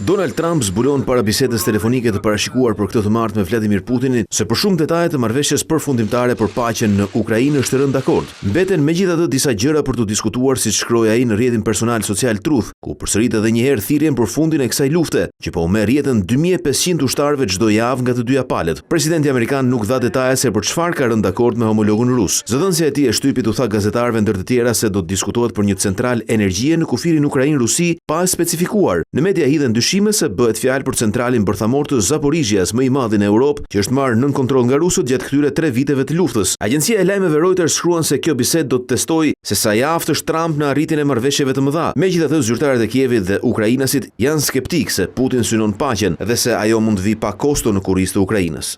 Donald Trump zbulon para bisedës telefonike të parashikuar për këtë të martë me Vladimir Putinin se për shumë detaje të marrëveshjes përfundimtare për paqen në Ukrainë është rënë dakord. Mbeten megjithatë disa gjëra për t'u diskutuar siç shkroi ai në rrjetin personal social Truth, ku përsërit edhe një herë thirrjen për fundin e kësaj lufte, që po u merr jetën 2500 ushtarëve çdo javë nga të dyja palët. Presidenti amerikan nuk dha detaje se për çfarë ka rënë dakord me homologun rus. Zëdhënësja e tij e shtypit u tha gazetarëve ndër të tjera se do të diskutohet për një central energjie në kufirin Ukrainë-Rusi pa e specifikuar. Në media hidhen dyshime se bëhet fjalë për centralin bërthamor të Zaporizhias, më i madhi në Europë, që është marrë nën kontroll nga rusët gjatë këtyre tre viteve të luftës. Agjencia e lajmeve Reuters shkruan se kjo bisedë do të testojë se sa i aftë është Trump në arritjen e marrëveshjeve të mëdha. Megjithatë, zyrtarët e Kievit dhe ukrainasit janë skeptikë se Putin synon paqen dhe se ajo mund të vijë pa kosto në kurriz të Ukrainës.